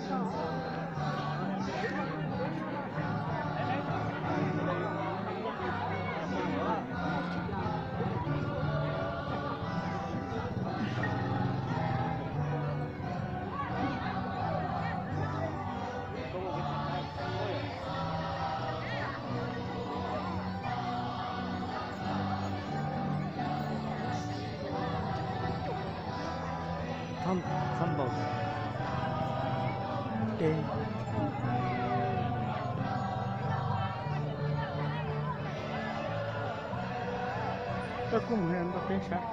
Txhob, txhob npaum. Koj kuj mus nrog peb saib.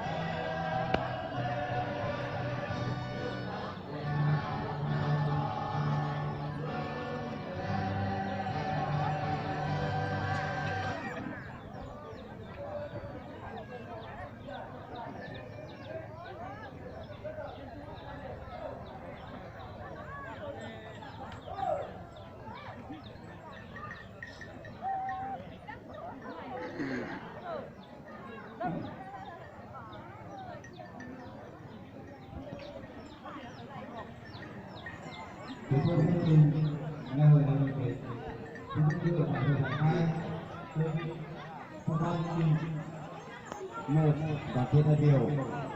Tus thua thib peb, Nga Hwm Đồng Việt, tus thua thib peb, Hoàng Thái, tus thua thib peb, Một, Đoàn Kết Thái Bình.